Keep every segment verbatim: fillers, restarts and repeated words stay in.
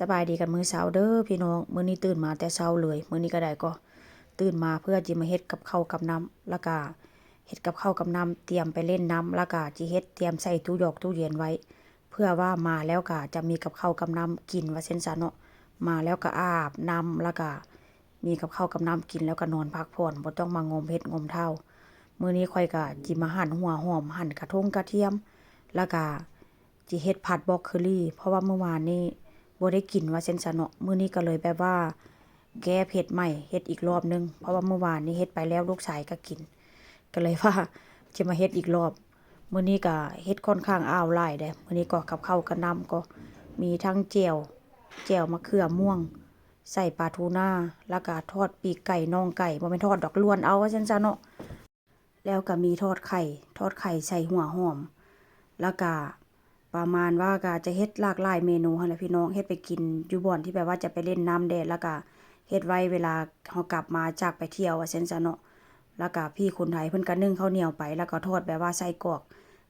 สบายดีกันมื้อเช้าเด้อพี่น้อง มื้อนี้ตื่นมาแต่เช้าเลย มื้อนี้ก็ได้ก็ ตื่นมาเพื่อจิมาเฮ็ดกับข้าวกับน้ำ แล้วก็เฮ็ดกับข้าวกับน้ำ เตรียมไปเล่นน้ำ แล้วก็จิเฮ็ดเตรียมใส่ตู้หยอกตู้เย็นไว้ เพื่อว่ามาแล้วก็จะมีกับข้าวกับน้ำกินว่าซั่นซะเนาะ มาแล้วก็อาบน้ำ แล้วก็มีกับข้าวกับน้ำกิน แล้วก็นอนพักผ่อน บ่ต้องมางมเฮ็ดงมเฒ่า มื้อนี้ข้อยก็จิมาหั่นหัวหอม หั่นกระทงกระเทียม แล้วก็ จิเฮ็ดผัดบรอกโคลี เพราะว่ามื้อวานนี้บ่ได้กินว่าซั่นซะเนาะ มื้อนี้ก็เลยแบบว่าแก้เผ็ดใหม่ เฮ็ดอีกรอบหนึ่ง เพราะว่ามื้อวานนี้เฮ็ดไปแล้วลูกชายก็กิน ก็เลยว่าจะมาเฮ็ดอีกรอบ มื้อนี้ก็เฮ็ดค่อนข้างอ้าวหลายเด้ มื้อนี้ก็กับข้าวกับน้ำก็มีทั้งแจ่ว แจ่วมะเขือม่วง ใส่ปลาทูน่า แล้วก็ทอดปีกไก่น่องไก่ บ่แม่นทอดดอก ลวนเอาว่าซั่นซะเนาะ แล้วก็มีทอดไข่ ทอดไข่ใส่หัวหอม แล้วก็ประมาณว่าก็จะเฮ็ดหลากหลายเมนูหั้นแหละพี่น้อง เฮ็ดไปกินอยู่บ่อนที่แบบว่าจะไปเล่นน้ำแดด แล้วก็เฮ็ดไว้เวลาเฮากลับมาจากไปเที่ยวว่าซั่นซะเนาะ แล้วก็พี่คนไทยเพิ่นก็นึ่งข้าวเหนียวไป แล้วก็ทอดแบบว่าไส้กรอก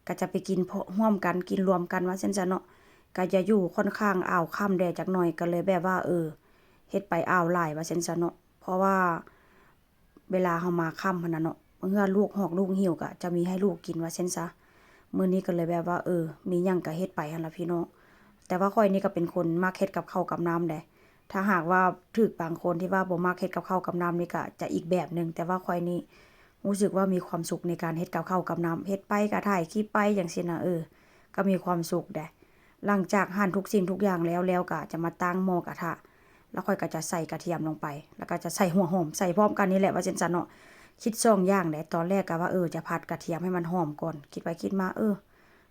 ก็จะไปกินพร้อม ร่วมกัน กินรวมกันว่าซั่นซะเนาะ ก็จะอยู่ค่อนข้างอ้าวค่ำแด่จักหน่อย ก็เลยแบบว่า เออ เฮ็ดไปอ้าวหลายว่าซั่นซะเนาะ เพราะว่า เวลาเฮามาค่ำหั้นน่ะเนาะ บางเทื่อลูกฮอกลูกหิวก็จะมีให้ลูกกินว่าซั่นซะ มื้อนี้ก็เลยแบบว่า เออ มีหยังก็เฮ็ดไปหั้นล่ะพี่น้อง แต่ว่าข้อยนี่ก็เป็นคนมักเฮ็ดกับข้าวกับน้ำเด้ ถ้าหากว่าถูกบางคนที่ว่าบ่มักเฮ็ดกับข้าวกับน้ำนี่ก็จะอีกแบบหนึ่ง แต่ว่าข้อยนี่รู้สึกว่ามีความสุขในการเฮ็ดกับข้าวกับน้ำ เฮ็ดไปก็ถ่ายคลิปไปจั่งซี้นะ เออ ก็มีความสุขเด้ หลังจากหั่นทุกสิ่งทุกอย่างแล้ว แล้วก็จะมาตั้งหม้อกระทะ แล้วข้อยก็จะใส่กระเทียมลงไป แล้วก็จะใส่หัวหอม ใส่พร้อมกันนี่แหละว่าซั่นซะเนาะ คิดสองอย่างเด้ ตอนแรกก็ว่า เออ จะผัดกระเทียมให้มันหอมก่อน คิดไปคิดมา เออ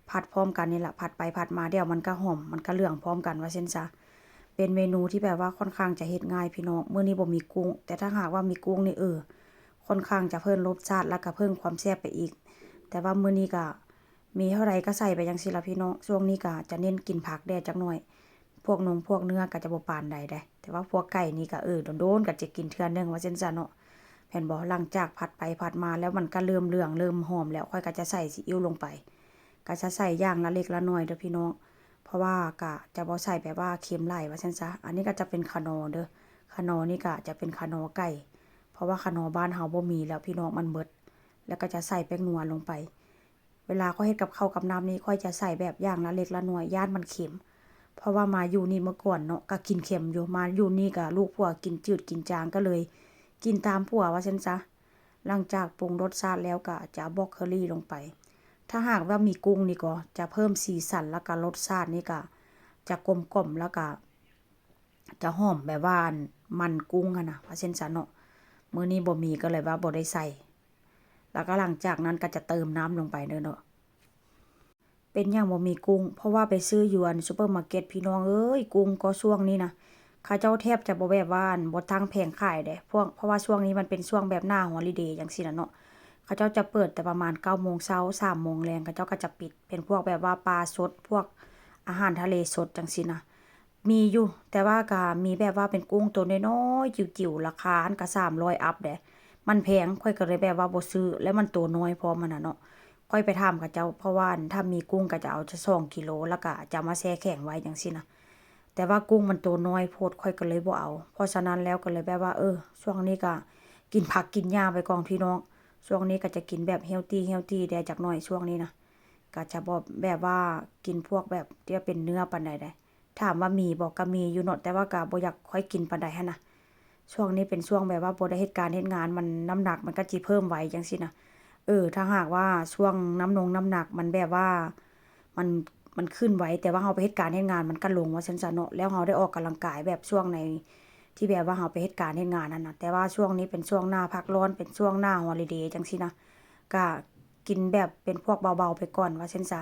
ผัดพร้อมกันนี่ล่ะ ผัดไปผัดมาเดี๋ยวมันก็หอม มันก็เหลืองพร้อมกันว่าซั่นซะ เป็นเมนูที่แบบว่าค่อนข้างจะเฮ็ดง่ายพี่น้อง มื้อนี้บ่มีกุ้ง แต่ถ้าหากว่ามีกุ้งนี่ เออ ค่อนข้างจะเพิ่มรสชาติ แล้วก็เพิ่มความแซ่บไปอีก แต่ว่ามื้อนี้ก็ มีเท่าใดก็ใส่ไปจั่งซี้ล่ะพี่น้อง ช่วงนี้ก็จะเน้นกินผักแด่จักหน่อย พวกนงพวกเนื้อก็จะบ่ปานใดเด้ แต่ว่าพวกไก่นี่ก็ เออ โดนๆ ก็จะกินเทื่อหนึ่งว่าซั่นซะเนาะ แม่นบ่ หลังจากผัดไปผัดมาแล้วมันก็เริ่มเหลืองเริ่มหอมแล้ว ข้อยก็จะใส่ซีอิ๊วลงไป ก็จะใส่อย่างละเล็กละน้อยเด้อพี่น้อง เพราะว่าก็จะบ่ใส่แบบว่าเค็มหลายว่าซั่นซะ อันนี้ก็จะเป็นคะนอเด้อ คะนอนี่ก็จะเป็นคะนอไก่ เพราะว่าคะนอบ้านเฮาบ่มีแล้วพี่น้อง มันเบิด แล้วก็จะใส่แป้งนัวลงไป เวลาข้อยเฮ็ดกับข้าวกับน้ำนี่ข้อยจะใส่แบบอย่างละเล็กละน้อย ย้านมันเค็ม เพราะว่ามาอยู่นี่เมื่อก่อนเนาะ ก็กินเค็มอยู่ มาอยู่นี่ก็ลูกผัวกินจืดกินจาง ก็เลยกินตามผัวว่าซั่นซะ หลังจากปรุงรสชาติแล้วก็จะเอาบรอกโคลีลงไป ถ้าหากว่ามีกุ้งนี่ก็จะเพิ่มสีสัน แล้วก็รสชาตินี่ก็จะกลมกล่อม แล้วก็ จะหอมแบบว่าอันมันกุ้งหั้นนะ ว่าซั่นซะเนาะ มื้อนี้บ่มีก็เลยว่าบ่ได้ใส่ แล้วก็หลังจากนั้นก็จะเติมน้ำลงไปเด้อเนาะ เป็นหยังบ่มีกุ้ง เพราะว่าไปซื้ออยู่อันซูเปอร์มาร์เก็ต พี่น้องเอ้ย กุ้งก็ช่วงนี้นะ เขาเจ้าแทบจะบ่แบบว่าอันบ่ตั้งแผงขายเด้ พวก เพราะว่าช่วงนี้มันเป็นช่วงแบบหน้าฮอลิเดย์จั่งซี้น่ะเนาะ เขาเจ้าจะเปิดแต่ประมาณเก้าโมงเช้า สามโมงแลง เขาเจ้าก็จะปิด เป็นพวกแบบว่าปลาสด พวกอาหารทะเลสดจั่งซี้นะ มีอยู่ แต่ว่าก็มีแบบว่าเป็นกุ้งตัวน้อยๆ จิ๋วๆ ราคาหั้นก็สามร้อยอัปเด้ มันแพง ข้อยก็เลยแบบว่าบ่ซื้อ แล้วมันตัวน้อยพร้อมหั้นน่ะเนาะ ข้อยไปถามเขาเจ้า เพราะว่าอันถ้ามีกุ้งก็จะเอาจะสองกิโล แล้วก็จะเอามาแช่แข็งไว้จั่งซี้นะ แต่ว่ากุ้งมันตัวน้อยโพด ข้อยก็เลยบ่เอา เพราะฉะนั้นแล้วก็เลยแบบว่า เออ ช่วงนี้ก็กินผักกินหญ้าไปก่อนพี่น้อง ช่วงนี้ก็จะกินแบบเฮลตี้ เฮลตี้แด่จักหน่อยช่วงนี้นะ ก็จะบ่แบบว่ากินพวกแบบที่ว่าเป็นเนื้อปานใดเด้ ถามว่ามีบ่ ก็มีอยู่เนาะ แต่ว่าก็บ่อยากค่อยกินปานใดหั้นนะ ช่วงนี้เป็นช่วงแบบว่าบ่ได้เฮ็ดการเฮ็ดงาน มันน้ำหนักมันก็จิเพิ่มไวจั่งซี้นะ เออ ถ้าหากว่าช่วงน้ำนงน้ำหนักมันแบบว่า มัน มันขึ้นไว แต่ว่าเฮาไปเฮ็ดการเฮ็ดงานมันก็ลงว่าซั่นซะเนาะ แล้วเฮาได้ออกกำลังกายแบบช่วงใน ที่แบบว่าเฮาไปเฮ็ดการเฮ็ดงานหั้นนะ แต่ว่าช่วงนี้เป็นช่วงหน้าพักร้อน เป็นช่วงหน้าฮอลิเดย์จั่งซี้นะ ก็กินแบบเป็นพวกเบาๆ ไปก่อนว่าซั่นซะ